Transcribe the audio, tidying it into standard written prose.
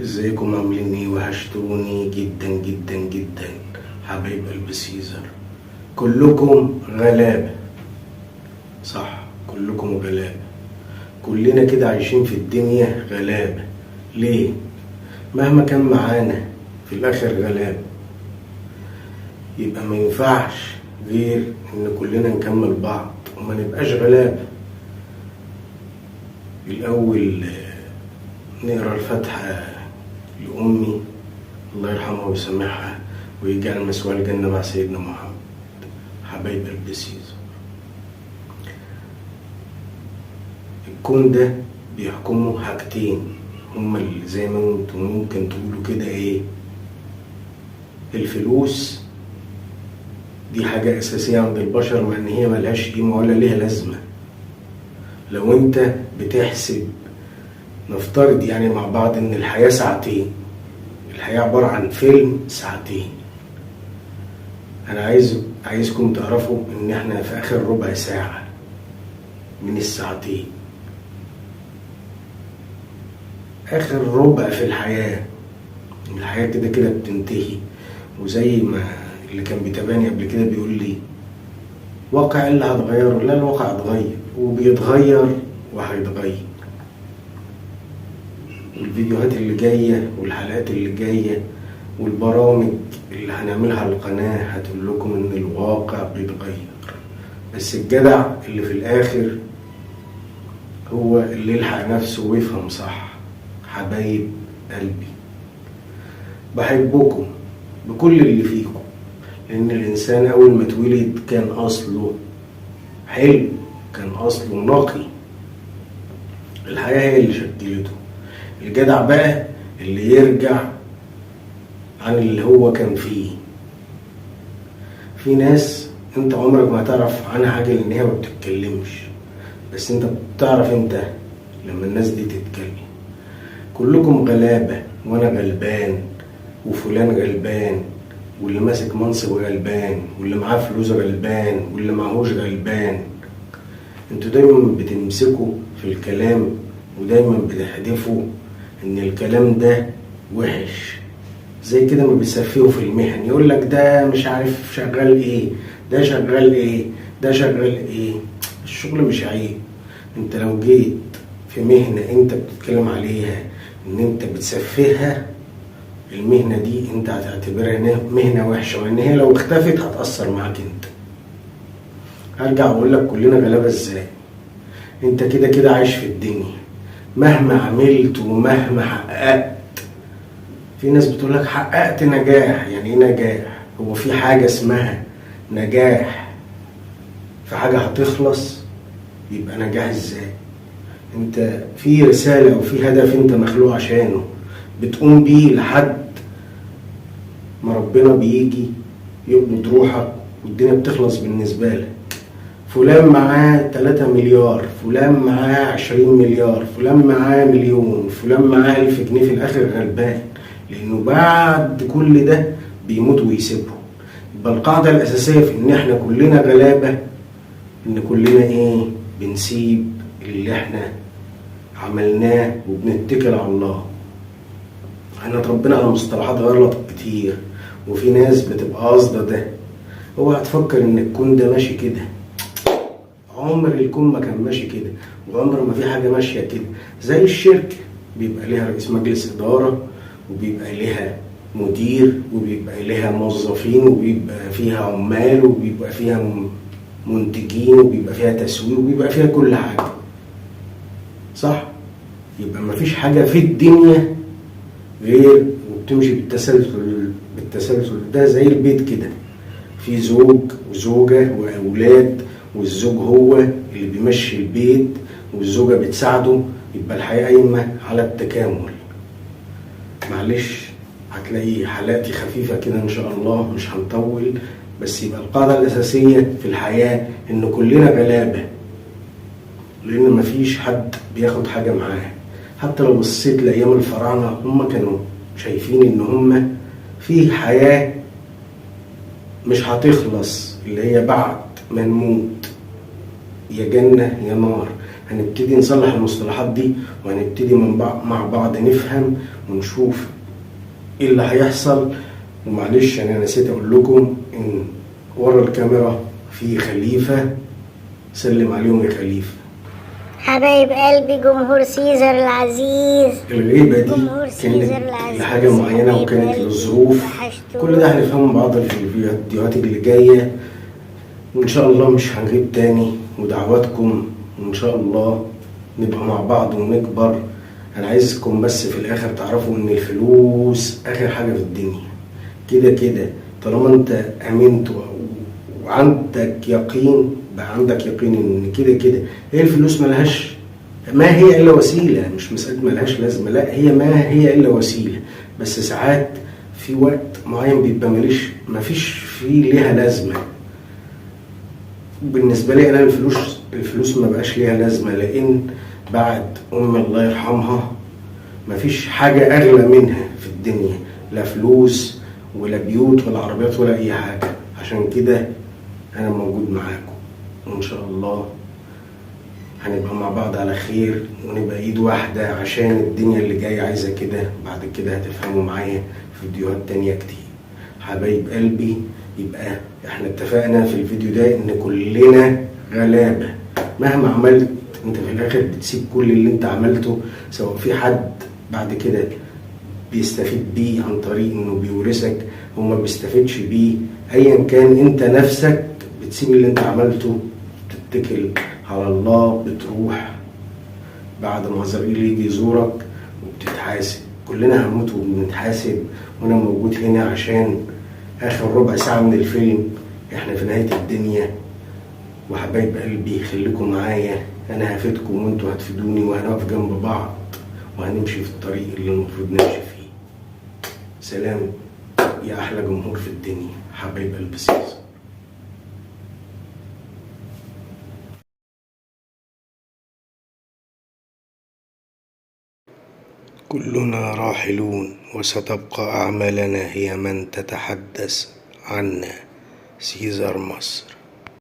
ازيكم عاملين ايه؟ وحشتوني جدا جدا جدا حبايب قلب سيزر. كلكم غلابة، صح؟ كلكم غلابة، كلنا كده عايشين في الدنيا غلابة. ليه؟ مهما كان معانا في الاخر غلابة. يبقى ما ينفعش غير ان كلنا نكمل بعض وما نبقاش غلابة. الاول نقرا الفاتحة لأمي الله يرحمها ويسامحها ويجعل مثواها الجنة مع سيدنا محمد. حبايب قلب سيزر، الكون ده بيحكمه حاجتين هما اللي زي ما انتم ممكن تقولوا كده ايه، الفلوس دي حاجة أساسية عند البشر مع إن هي ملهاش قيمة ولا ليها لازمة. لو أنت بتحسب، نفترض يعني مع بعض إن الحياة ساعتين، الحياة عبارة عن فيلم ساعتين. أنا عايزكم تعرفوا إن إحنا في آخر ربع ساعة من الساعتين، آخر ربع في الحياة. الحياة كده كده بتنتهي، وزي ما اللي كان بيتابعني قبل كده بيقول لي واقع اللي هتغيره، لا الواقع اتغير وبيتغير وهيتغير. والفيديوهات اللي جاية والحلقات اللي جاية والبرامج اللي هنعملها على القناة هتقول لكم ان الواقع بيتغير، بس الجدع اللي في الاخر هو اللي يلحق نفسه ويفهم صح. حبايب قلبي، بحبكم بكل اللي فيكم، لأن الإنسان أول ما اتولد كان أصله حلو، كان أصله نقي، الحياة هي اللي شكلته. الجدع بقى اللي يرجع عن اللي هو كان فيه. في ناس انت عمرك ما هتعرف عنها حاجة لأن هي ما بتتكلمش، بس انت بتعرف انت لما الناس دي تتكلم. كلكم غلابة، وانا غلبان، وفلان غلبان، واللي ماسك منصب غلبان، واللي معاه فلوس غلبان، واللي معهوش غلبان. انتوا دايما بتمسكوا في الكلام ودايما بتحدفوا ان الكلام ده وحش، زي كده ما بيسفهوا في المهن، يقول لك ده مش عارف شغال ايه، ده شغال ايه، ده شغال ايه. الشغل مش عيب. انت لو جيت في مهنة انت بتتكلم عليها ان انت بتسفهها، المهنة دي انت هتعتبرها انها مهنة وحشة، وان هي لو اختفت هتأثر معاك انت. هرجع واقول لك كلنا غلابة ازاي. انت كده كده عايش في الدنيا، مهما عملت ومهما حققت. في ناس بتقول لك حققت نجاح. يعني ايه نجاح؟ هو في حاجة اسمها نجاح؟ في حاجة هتخلص يبقى نجاح ازاي؟ انت في رسالة وفي هدف انت مخلوق عشانه، بتقوم بيه لحد ما ربنا بيجي يقبض روحك والدنيا بتخلص بالنسبة لك. فلان معاه 3 مليار، فلان معاه 20 مليار، فلان معاه مليون، فلان معاه 1000 جنيه، في الآخر غلبان، لأنه بعد كل ده بيموت ويسيبه. يبقى القاعدة الأساسية في إن إحنا كلنا غلابة، إن كلنا إيه؟ بنسيب اللي إحنا عملناه وبنتكل على الله. احنا اتربينا على مصطلحات غلط كتير، وفي ناس بتبقى قاصده ده. اوعى تفكر ان الكون ده ماشي كده، عمر الكون ما كان ماشي كده، وعمر ما في حاجه ماشيه كده. زي الشركه بيبقى ليها رئيس مجلس اداره، وبيبقى ليها مدير، وبيبقى ليها موظفين، وبيبقى فيها عمال، وبيبقى فيها منتجين، وبيبقى فيها تسويق، وبيبقى فيها كل حاجه، صح؟ يبقى ما فيش حاجه في الدنيا غير وبتمشي بالتسلسل ده. زي البيت كده، في زوج وزوجة وأولاد، والزوج هو اللي بيمشي البيت والزوجة بتساعده. يبقى الحياة قايمة على التكامل. معلش هتلاقي حلقتي خفيفة كده إن شاء الله، مش هنطول، بس يبقى القاعدة الأساسية في الحياة إن كلنا غلابة، لأن مفيش حد بياخد حاجة معاه. حتى لو بصيت لأيام الفراعنة، هم كانوا شايفين إن هم في حياة مش هتخلص، اللي هي بعد ما نموت، يا جنة يا نار. هنبتدي نصلح المصطلحات دي، وهنبتدي مع بعض نفهم ونشوف ايه اللي هيحصل. ومعلش انا نسيت اقول لكم ان ورا الكاميرا في خليفة، سلم عليهم يا خليفة. حبايب قلبي جمهور سيزر العزيز، الغيبة دي جمهور سيزر كانت العزيز، لحاجة معينة حبايب وكانت قلبي، لظروف. وحشتوني. كل ده هنفهمه مع بعض في الفيديوهات اللي جاية، وإن شاء الله مش هنغيب تاني، ودعواتكم وإن شاء الله نبقى مع بعض ونكبر. أنا عايزكم بس في الآخر تعرفوا إن الفلوس آخر حاجة في الدنيا، كده كده طالما أنت آمنت وعندك يقين، بقى عندك يقين إن كده كده هي الفلوس ملهاش، ما هي إلا وسيلة، مش مسألة ملهاش لازمة، لا هي ما هي إلا وسيلة، بس ساعات في وقت معين بيبقى مفيش فيه ليها لازمة. بالنسبة لي أنا الفلوس ما بقاش ليها لازمة، لأن بعد أمي الله يرحمها مفيش حاجة أغلى منها في الدنيا، لا فلوس ولا بيوت ولا عربيات ولا أي حاجة. عشان كده أنا موجود معاكم، وإن شاء الله هنبقى مع بعض على خير ونبقى ايد واحدة، عشان الدنيا اللي جاية عايزة كده. بعد كده هتفهموا معايا في فيديوهات تانية كتير. حبايب قلبي، يبقى احنا اتفقنا في الفيديو ده ان كلنا غلابة، مهما عملت انت في الاخر بتسيب كل اللي انت عملته، سواء في حد بعد كده بيستفيد بيه عن طريق انه بيورثك او ما بيستفيدش بيه، ايا كان انت نفسك بتسيب اللي انت عملته، بتتكل على الله، بتروح بعد ما عزرائيل يجي يزورك وبتتحاسب. كلنا هنموت وبنتحاسب، وانا موجود هنا عشان اخر ربع ساعة من الفيلم، احنا في نهاية الدنيا. وحبايب قلبي خليكم معايا، انا هفيدكم وانتوا هتفيدوني، وهنقف جنب بعض وهنمشي في الطريق اللي المفروض نمشي فيه. سلام يا احلى جمهور في الدنيا، حبايب قلب سيزر. كلنا راحلون وستبقى أعمالنا هي من تتحدث عنا. سيزر مصر.